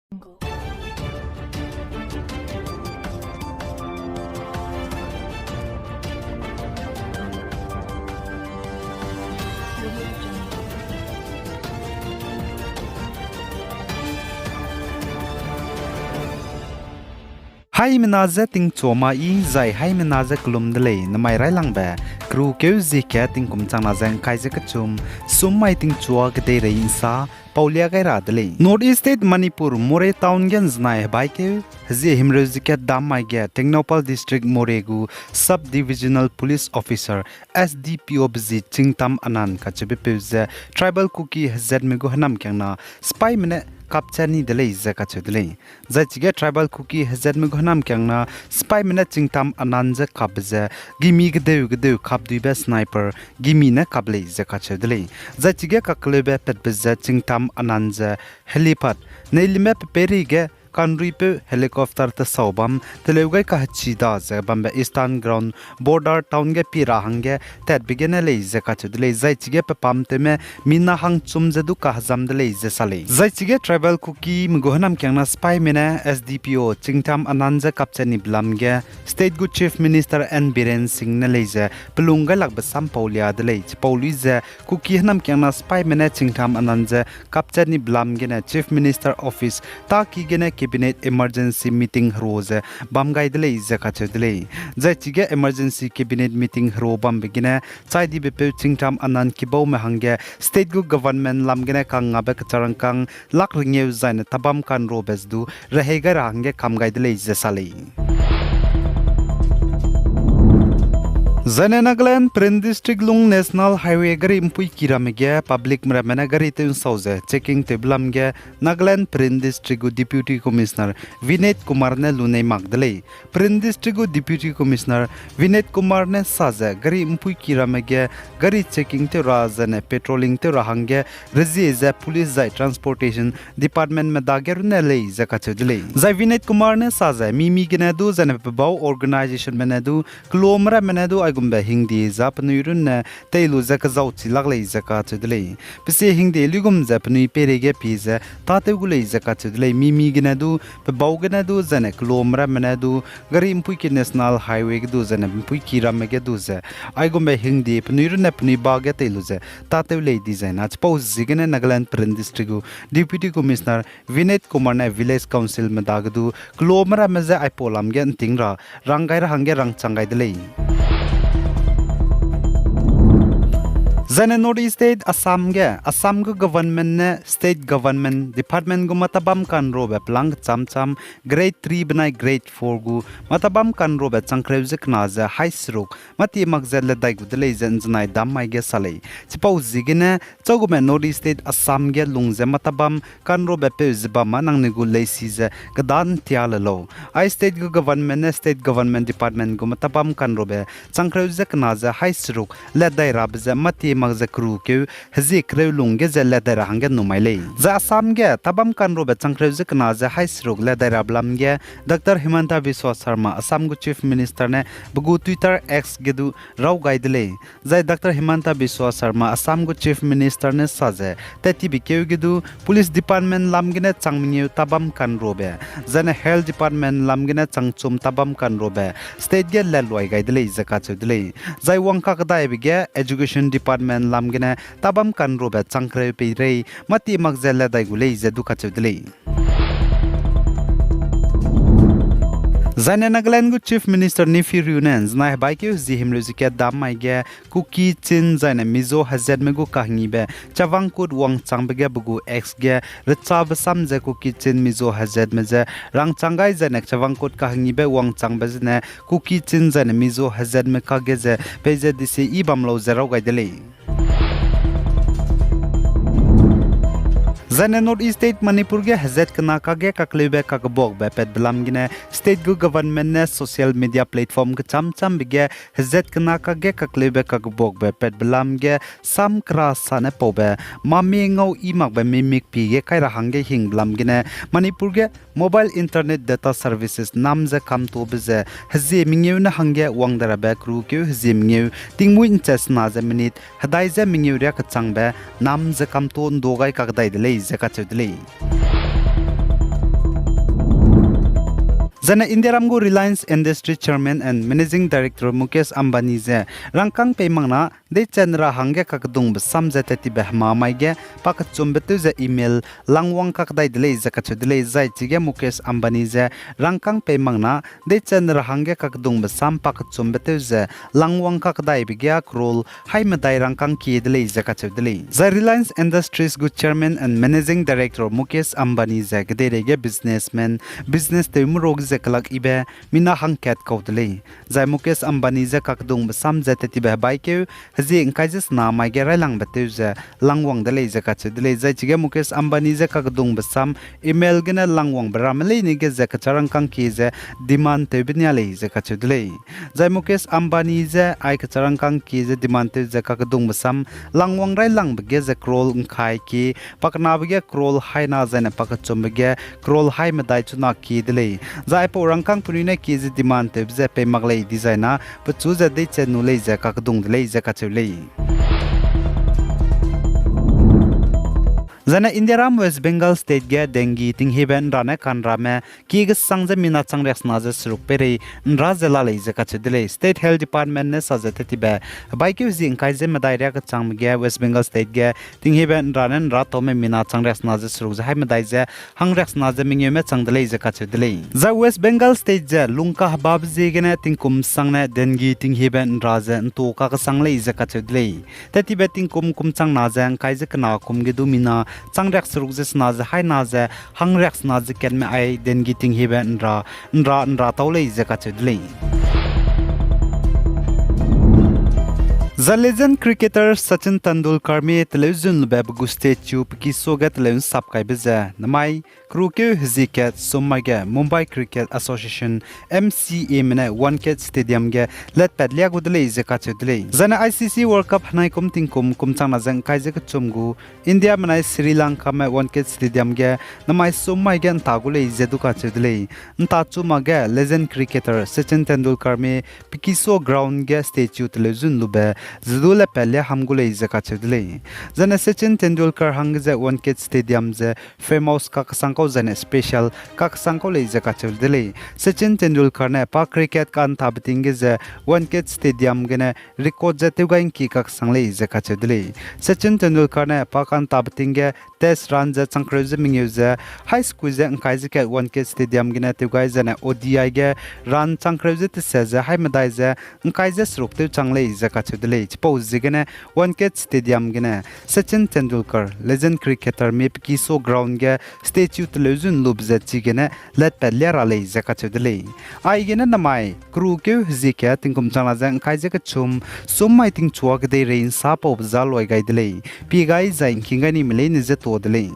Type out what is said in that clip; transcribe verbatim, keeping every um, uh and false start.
Haimena je tingchua ma i, zai haimena je kelum de lei, namai railangbe, keru keu zie kat tingkum changna ze ngkai ze kechum, sum mai tingchua kedeirei nsa, paulia gai ra de lei. North East State Manipur, Moreh Town ge nzenai hebaikeu, hezie himreu zie kat dam mai ge, Tengnoupal District Moreh gu Sub Divisional Police Officer, S D P O be zi Chingtam Anand kacheubepeu ze, Tribal Kuki hezatme gu hênamkiangna, sipaime ne kapchat ni de lei ze kacheu de lei. Zai chige Tribal Kuki hezatme gu hênamkiangna, sipaime ne Chingtam Anand je kapbe ze, gimi gedeu gedeu kapduibe sniper, gimi ne kap lei ze kacheu de lei. Zai chige kakeleube patbe ze Chingtam Anand ze, helipad, neilimbe pepeirei ge, kanruipeu helicopter tesau bam, teleu gai kahechi da ze bambe Eastern Ground Border Town ge pie ra hangge, tatbe gene lei ze kacheu de lei, zai chige pepam tewme, mina hangchum ze du kahezam de lei ze sa lei. Zai chige Tribal Kukime gu hênamkiangna sipaime ne S D P O Chingtam Anand je kapchat ni belam ge, State gu Chief Minister N Biren Singh ne lei ze, pelung gailakbe sam paulia de lei, chipau lui ze, Kuki hênamkiangna sipaime ne Chingtam Anand je kapchat ni belam gene Chief Minister Office taki gene Cabinet Emergency Meeting hero ze bam gai de lei ze kacheu de lei. Zai chige Emergency Cabinet Meeting hero bambe gene chai dibepeu Chingtam Anand kibaume hangge state gu government lam gene kangngabe kecharangkâng lak rengeu zaine tabam kanrobe ze du rehei gai ra hangge kam gai de lei ze sa lei. Zaine Nagaland Peren District lung National Highway gari ’mpuiki ramme ge publicme ramme ne gari tew ’nsau ze checking tewbe lam ge Nagaland Peren District gu Deputy Commissioner Vineet Kumar ne lunei mak de lei. Peren District gu Deputy Commissioner Vineet Kumar ne sa ze gari ’mpuiki ramme ge gari checking tew ra zaine patrolling tew ra hangge rezie ze police zai transportation departmentme dage runne lei ze kacheu de lei. Zai Vineet Kumar ne sa ze mimi gene du zaine pebau organizationme ne du, kelome ramme ne du aigumbe hingde za penui runne tei lu ze kezau chi lak lei ze kacheu de lei. Pesie hingde luigum ze penui peireige pie ze tâtew gu lei ze kacheu de lei. Mimi gene du, pebau gene du zaine kelome ramme ne du, gari ’mpuiki National Highway ge du zaine ’mpuiki ramme ge du ze aigumbe hingde penui runne penui ba ge tei lu ze tâtew lei dizai na chipau ziegene Nagaland Peren District gu Deputy Commissioner Vineet Kumar ne Village Councilme dage du kelome ramme je aipau lam ge ’nting ra rang gai ra hangge rangchang gai de lei. Zaine North East State Assam ge, Assam gu government ne state government department gu matabam kanrobe pelang kecham cham, grade three benai grade four gu matabam kanrobe changkereu ze kena ze haî seruk, mâtie mak ze ledai gu de lei ze ’nzenai dam mai ge sa lei. Chipau ziegene, chagume North East State Assam ge lung ze matabam kanrobe peu ze bam ma nangnui gu leisi ze kedan tia le lau. Ai state gu government ne state government department gu matabam kanrobe changkereu ze kena ze haî seruk ledai rabe ze mâtie mak ze keru keu hezie kereu lung ge ze ledai ra hangge numai lei. Zai Assam ge tabam kanrobe changkereu ze kena ze haî seruk ledai rabe lam ge Doctor Himanta Biswa Sarma, Assam gu Chief Minister ne pe gu Twitter X ge du raw gai de lei. Zai Doctor Himanta Biswa Sarma, Assam gu Chief Minister ne sa ze, tat tibe keu ge du Police Department lam gene chang mengeu tabam kanrobe, zaine Health Department lam gene changchum tabam kanrobe state ge latluai gai de lei ze kacheu de lei. Zai wang kakdaibe ge Education Department lam gene tabam kanrobe changkereu peirei mâtie mak ze ledai gu lei ze du kacheu de lei. Zaine Nagaland gu Chief Minister Neiphiu Rio ne ’nzenai hebaikeu hezie himreu ze kat dam mai ge Kuki, Chin zaine Mizo hezatme gu kahengibe Chavang Kut wangchangbe ge pe gu X ge rechabe sam ze Kuki, Chin, Mizo hezatme je rangchang gai zaine Chavang Kut kahengibe wangchangbe zene Kuki, Chin zaine Mizo hezatme kage ze peize dise i bam lau ze raw gai de lei. Zaine North East State Manipur ge hezat kena kage kakleube kakebuakbe patbe lam gene state gu government ne social media platform kecham chambe ge hezat kena kage kakleube kakebuakbe patbe lam ge sam kera sa ne paube mame ngau i makbe mimikpi ge kai ra hangge hingbe lam gene Manipur ge mobile internet data services nam ze kamtobe ze hezie mengeu ne hangge wang de rabe keru keu hezie mengeu tingmuî ’nchat sena ze minute hedai ze mengeu riâ kechangbe nam ze kamto ’ndu gai kakdai de lei ze kacheu de lei. Zaine Indiaram gu Reliance Industries Chairman and Managing Director Mukesh Ambani ze rangkâng pei mak na deichen ra hangge kakdungbe sam ze tat tibe hema mai ge pakechumbe tew ze email langwang kakdai de lei ze kacheu de lei. Zai chige Mukesh Ambani ze rangkâng pei mak na deichen ra hangge kakdungbe sam pakechumbe tew ze langwang kakdaibe ge crore hai medai rangkâng kie de lei ze kacheu de lei. Zai Reliance Industries gu Chairman and Managing Director Mukesh Ambani ze kedeirei ge businessman, business tewme ruage ze kelak ibe mina hangkat kau de lei. Zai Mukesh Ambani ze kakdungbe sam ze tat tibe hebaikeu hezie ngkai ze sena mai ge railangbe tew ze langwang de lei ze kacheu de lei. Zai chige Mukesh Ambani ze kakdungbe sam email gene langwangbe ramme leine ge ze kecha rangkâng kie ze demand tewbe nia lei ze kacheu de lei. Zai Mukesh Ambani ze ai kecha rangkâng kie ze demand tew ze kakdungbe sam langwang railangbe ge ze crore ngkai kie, pakenabe ge crore hai na zaine pakechumbe ge crore hai medai chuna kie de lei. Zai aipau rangkâng penui ne kie ze demand tewbe ze pei mak lei dizai na pechu ze deichen nu lei ze kakdung de lei ze kacheu lei. Zaine Indiaram West Bengal State ge dengue tinghiebe nra ne kanrame kie kesang ze mina chang riaksena ze seruk peirei nra ze la lei ze kacheu de lei. State Health Department ne sa ze tat tibe hebaikeu hezie ngkai ze medai riak kechangme ge West Bengal State ge tinghiebe nra ne nra taume mina chang riaksena ze seruk ze hai medai ze hang riaksena ze mengeume chang de lei ze kacheu de lei. Zai West Bengal State ze lungkahebabe ziegene tingkum sang ne dengue tinghiebe nra ze ntu kakesang lei ze kacheu de lei. Tat tibe tingkum kum chang na ze ngkai ze kena kum ge du mina chang riakseruk ze sena ze hai na ze hang riaksena ze katme ai dengue tinghiebe nra, nra, nra tau lei ze kacheu de lei. Zai legend cricketer Sachin Tendulkar mi teleu zun lube pe gu statue pe kiso ge teleu nsap kaibe ze namai kerukeu hezie kat sum mai ge Mumbai Cricket Association, M C A me ne Wankhede Stadium ge letpat lia gu de lei ze kacheu de lei. Zaine I C C World Cup henai kum tingkum kum chang na ze ngkai ze kechum gu India menai Sri Lanka me Wankhede Stadium ge namai sum mai ge nta gu lei ze du kacheu de lei. Nta chu mak ge legend cricketer Sachin Tendulkar mi pe kiso ground ge statue teleu zun lube ze du letpat lia ham gu lei ze kacheu de lei. Zaine Sachin Tendulkar hangge ze Wankhede Stadium ze famous kakesang kau zaine special kakesang kau lei ze kacheu de lei. Sachin Tendulkar ne pa cricket ka'ntabe ting ge ze Wankhede Stadium gene record ze tewgai ngki kakesang lei ze kacheu de lei. Sachin Tendulkar ne pa ka'ntabe ting ge test run ze changkereu ze mengeu ze, hai sekui ze ngkai ze kat Wankhede Stadium gene tewgai zaine O D I ge run changkereu ze tese ze hai medai ze ngkai ze seruk tew chang lei ze kacheu de lei. Chipau ziegene Wankhede Stadium gene Sachin Tendulkar, legend cricketer mi pe kiso ground ge statue teleu zun lube ze chigene letpat lia ra lei ze kacheu de lei. Aigene namai kerukeu hezie kat tingkum chang na ze ngkai ze kechum sum mai tingchua kedeirei nsa paube za loi gai de lei. Pie gai zai ngking gai nime leine ze tuâ de lei.